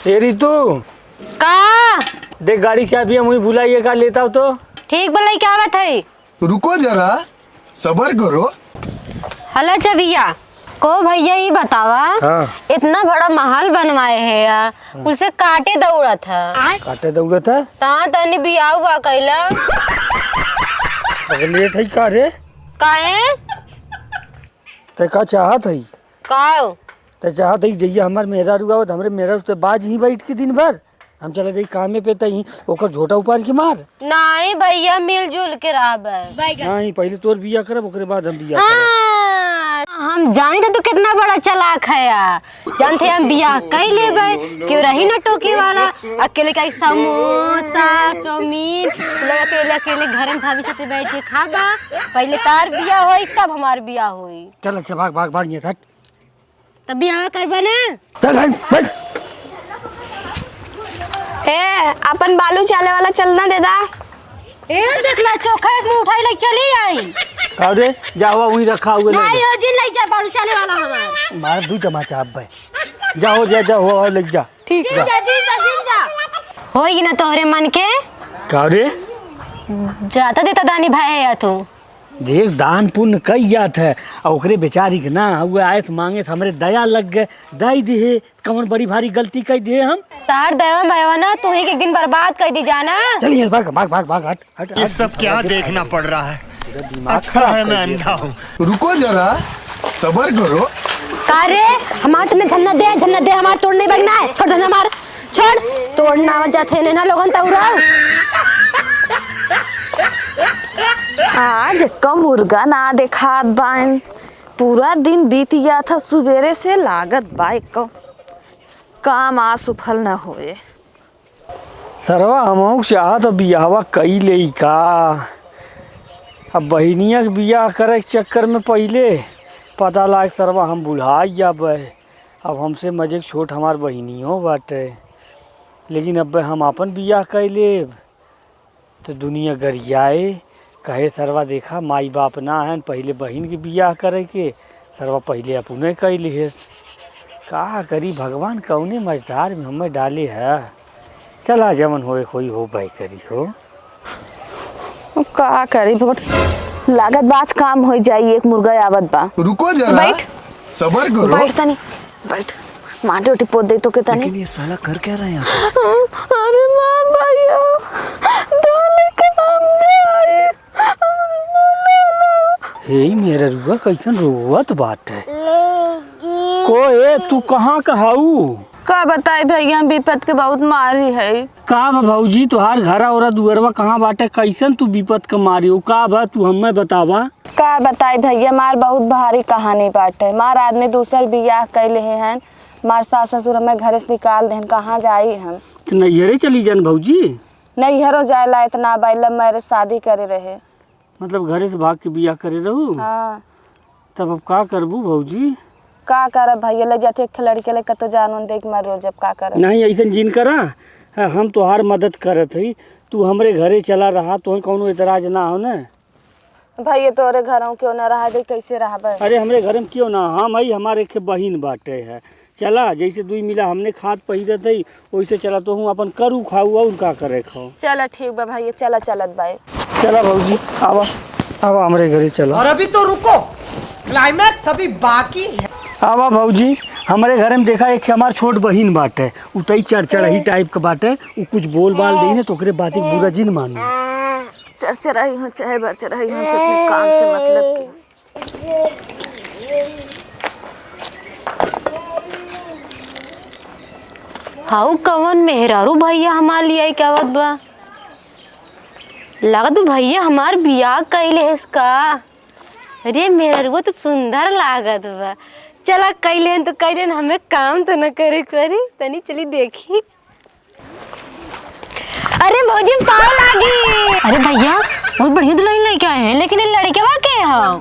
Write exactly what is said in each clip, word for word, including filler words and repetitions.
ए रितु, का? देख, गाड़ी की चाबी हम वहीं भुलाइए का, लेता हो तो। ठीक बा, लइके आवत है। रुको जरा, सबर करो। हला चबिया। को भैया, ई बतावा, हाँ। इतना बड़ा महल बनवाए है या, उसे काटे दौड़त है। काटे दौड़त है? ता तनी बियाह हुआ कैला। अरे लेट है का रे? काहे? ते का चाहत है? का? ते चाहत है जइया हमार मेहरारू आवत, हमरे मेहरारू से बाज ही बैठ के दिन भर। हम चला जाई कामे पे, तई ओकर झोटा उपार के मार। नहीं भैया, मिलजुल के रहबे। नहीं, पहिले तोर बियाह करब, ओकरे बाद हम बियाह करब। हाँ, हम जानी था तू कितना बड़ा चालाक है यार। जानते हम बियाह कई लेबे, केहू रही ना टोके वाला। अकेले का समोसा, चाउमीन, लोग अकेले अकेले घर में भाभी साथे बैठ के खाबा। पहिले तार बियाह होई, तब हमार बियाह होई। चल, अच्छा, भाग, भाग, भाग, ये हट। तब बियाह करबा ना? चल, हट, बैठ। ए, अपन बालू चाले वाला चलना दे दा। ए, देख ला, चोखा इसमें उठाई ले चली आई। का रे, जा हुआ वहीं रखा हुआ ले नहीं जा। हो, जिन ले जा, बालू चाले वाला हमार। मार दू तमाचा अब भाई। जा हो, जा, जा हो, ले जा। ठीक जिन बा। जा, जिन जा, जिन जा। होई ना तोहरे मन के? का रे? जाता देता दानी भाई है या तू? देख, दान पुण्य कई जात है, और ओकरे बेचारी के ना, वो आयस मांगे से हमरे दया लग गए, दाई दिहे, कौन बड़ी भारी गलती कई दिहे हम? तार दया मयवा ना, तू ही के एक दिन बर्बाद कर दी जाना। चलिए, भाग, भाग, भाग, भाग, हट, हट, ये हट, सब हट, क्या हट, देखना हट। पड़ रहा है? पूरा दिमाग अच्छा खराब है कर मैं दिया अंधा तू। हूँ। रुको जरा, सबर करो। का रे, हमार तने झन्ना दे, झन्ना दे, हमार तोड़ नहीं बगना है, छोड़ झन्ना मार। छोड़, तोड़ना जाथे ने ना लोगन तौरा। आज एको मुर्गा ना देखात बाइन। पूरा दिन बीत गया था, सुबेरे से लागत बा एको काम आज सुफल न होए। सरवा हमहू के चाहत बियाहवा कई लेई का। अब बहिनिया के बियाह करे के चक्कर में पहिले पता लाग सरवा हम बुढ़ाई जाबे। अब हमसे मजे के छोट हमार बहिनियो बाटे, लेकिन अब हम आपन बियाह कइ लेब, त दुनिया गरियाए, कहे, "सरवा देखा, माई बाप ना हन, पहिले बहिन के बियाह करे के, सरवा पहिले अपने कइ लिहेस।" का करी भगवान, कौने मझधार में हमें डाले है। चला, जवन होए कोई हो, भाई करी हो। का करी भगवान, लागत बा आज काम होइ जाई, एक मुर्गा आवत बा। रुको जरा, बैठ। सबर करो। बैठ तनी, बैठ। माटी ओटी पोत दे तो के तनी। लेकिन ये साला कर क्या रहा है यहाँ पे? अरे मार भैया, दो लेके हम जाए। हे मेहररुआ, कैसन रोवत बाटे? को ए, तू कहाँ का हाऊ? का बताई भैया, हम विपत के बहुत मारी है। का बा भौजी, तोहार घरा ओरा दुअरवा कहाँ बाटे? कैसन तू विपत के मारी हो? का बा, तू हमें बतावा। का बताई भैया, मार बहुत भारी कहानी बाटे। मार आदमी दूसर बियाह कइ लेहे हन, मार सास ससुर हमें घरे से निकाल देहन, कहाँ जाई हम? त नैहरे चली जान भौजी। नैहरो जाए लायक ना बाई, love marriage शादी करे रहे। मतलब घरे से भाग के बियाह करे रहू? हाँ। तब अब का करबू भौजी? का करब भैया, ले जाते एक ठे लड़के ले कतो जान उन देख मर रो जब का करब। नहीं, ऐसन जिन करा, हम तोहार मदद करत हई, तू हमरे घरे चला रहा, तोहन कौनो एतराज ना हो न? भैया तोरे घरों क्यों ना रहा दे, कैसे रहबे? अरे हमरे घर में क्यों ना, हम हई, हमारे एक बहिन बाटे है, चला, जैसे दुई मिला हमने खात पहिरत हई, वैसे चला, तोहू अपन करू खाऊ और का करे खाओ। चला ठीक बा भैया, चला चलत बाए। चला भौजी, आवा, आवा हमरे घरे चला। और अभी तो रुको, climax अभी बाकी है। आवा भौजी, हमरे घरे में देखा एक हमार छोट बहिन बाटे, उ तई चढ़चढ़ही type के बाटे, उ कुछ बोल बाल देई ना तो ओकरे बात के बुरा जिन मानू। चढ़चढ़ही हो चाहे बरचढ़ही हो, हम सब अपने काम से मतलब के। हाउ कवन मेहरारू भैया हमार लियाई के आवत बा? लागत बा भैया हमार बियाह कइले हस का? अरे मेहरारू तो सुंदर लागत बा। चला कइले हन तो कइले हन, हमें काम तो न करे के पड़ी, तनी चली देखी। अरे भौजी, पाँव लागी। अरे भैया, बहुत बढ़िया दुल्हन लेके आए हैं, लेकिन ये लड़कवा के है?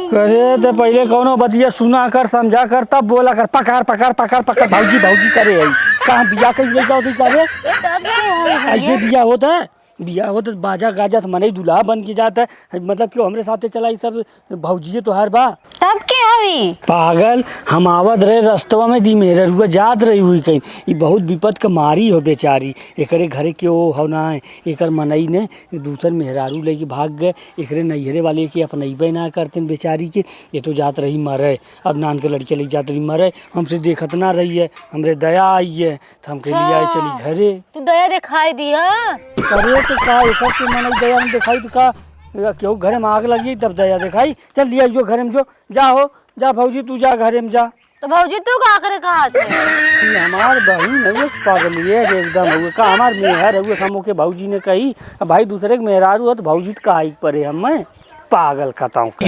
अरे, तो पहिले कौनो बतिया सुना कर, समझा कर, तब बोला कर। पकड़, पकड़, पकड़, पकड़, भौजी, भौजी करे है। कहाँ बियाह कइले जाओ तू करे? तब के है आ, ये भैया? बियाह होता है? बियाह होत बाजा गाजा से मनई दुल्हा बन के जात है, मतलब कि हमरे साथे चला, ई सब भौजिये तोहार बा। तब के हवी? पागल, हम आवत रहे रस्तवा में, दी मेहररुआ जात रही हुई कहीं। ई बहुत विपद क मारी हो बेचारी, एकरे घरे के ओ हो ना है, एकर मनई ने दूसर मेहरारू लेके भाग गए, एकरे नैहरे वाले के अपनइबे ना करते बेचारी के। ये तो जात रही मरे, अब नान के लड़के ले जात रही मरे, हमसे देखत ना रही है, हमरे दया आई है, तो हम कहली, अच्छा। "आई चली घरे।" तू दया दिखाई दी, हाँ? अरे तो का, ये सब के मनई दया में दिखाई तो का, केहू घरे में आग लगी तब दया दिखाई? चल लिया जो घरे में जो, जा हो, जा भौजी, तू जा घरे में जा। तो भौजी, तू का करे कहा थे? ई हमार बहिन हउए, पगलिए जे एकदम हउए। का हमार मेहर हउए, हम ओके भौजी ने कही? अब भाई, दूसरे के मेहरारू हो तो भौजी तो कहा ही परे हमें। पागल खताऊं का।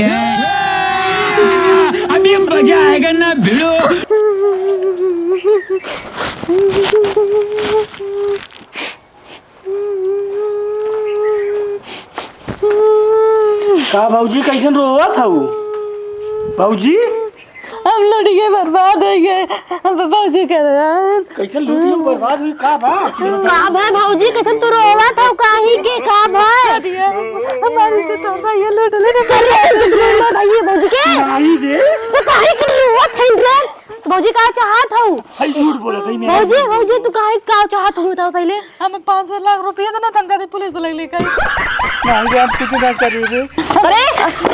अभी मजा आएगा ना भिड़ो। का भौजी, कैसन रोवत हऊ भौजी? हम लड़के बर्बाद होइ गए, हम भौजी के रहन। कैसन लूटी हो, बर्बाद हुई, का बा? का भा भौजी, कैसन तू रोवत हऊ, काहे के, का भा? हमारी से तो भैया लूट ले। अरे, भैया भौजी के? नहीं रे। तो काहे के रोवत है रे? तो भौजी का चाहत हऊ? हई झूठ बोलत हई मैं। भौजी, भौजी, तू काहे का चाहत हऊ, बताओ पहले? हमें पाँच छह लाख रुपया दे ना, तनका दे पुलिस बुला लेकर। नहीं रे, हम कुछ ना करे रे। अरे,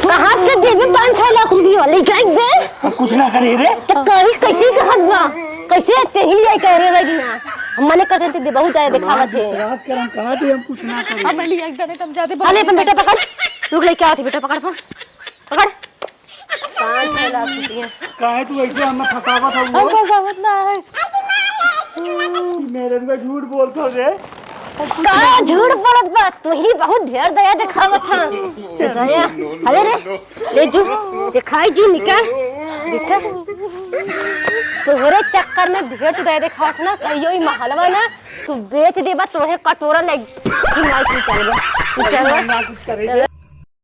कहाँ से देबे पाँच छह लाख रुपया? लेकर दे। हम कुछ ना करे रे। तो कही कैसे कहत बा? कैसे ते ही ले कह रहे लगी ना? हम मने करते थे, बहुत ज्यादा दिखावत है। विश्वास कर, हम कहा थे, हम कुछ ना करे। हम ले एक दने तुम जाते अरे, अपन बेटा पकड़। रुक, लेके आते बेटा, पकड़ अपन। पकड़। पाँच छह लाख रुपया। काहे तू ऐसे हमें फंसावत हऊ? हम फंसावत ना है। मेरे में झूठ बोलत हो रे। का झूठ बोलत बा? तू ही बहुत ढेर दया दिखावत ह। दया। अरे रे, ले जो, दिखाई जी, निकाल। निकाल। तोहरे चक्कर में ढेर तू दया दिखावत ना, कहियो ई महलवा ना, तू बेच देबा, तोहे कटोरा ले, तू चलबा। तू चलबा।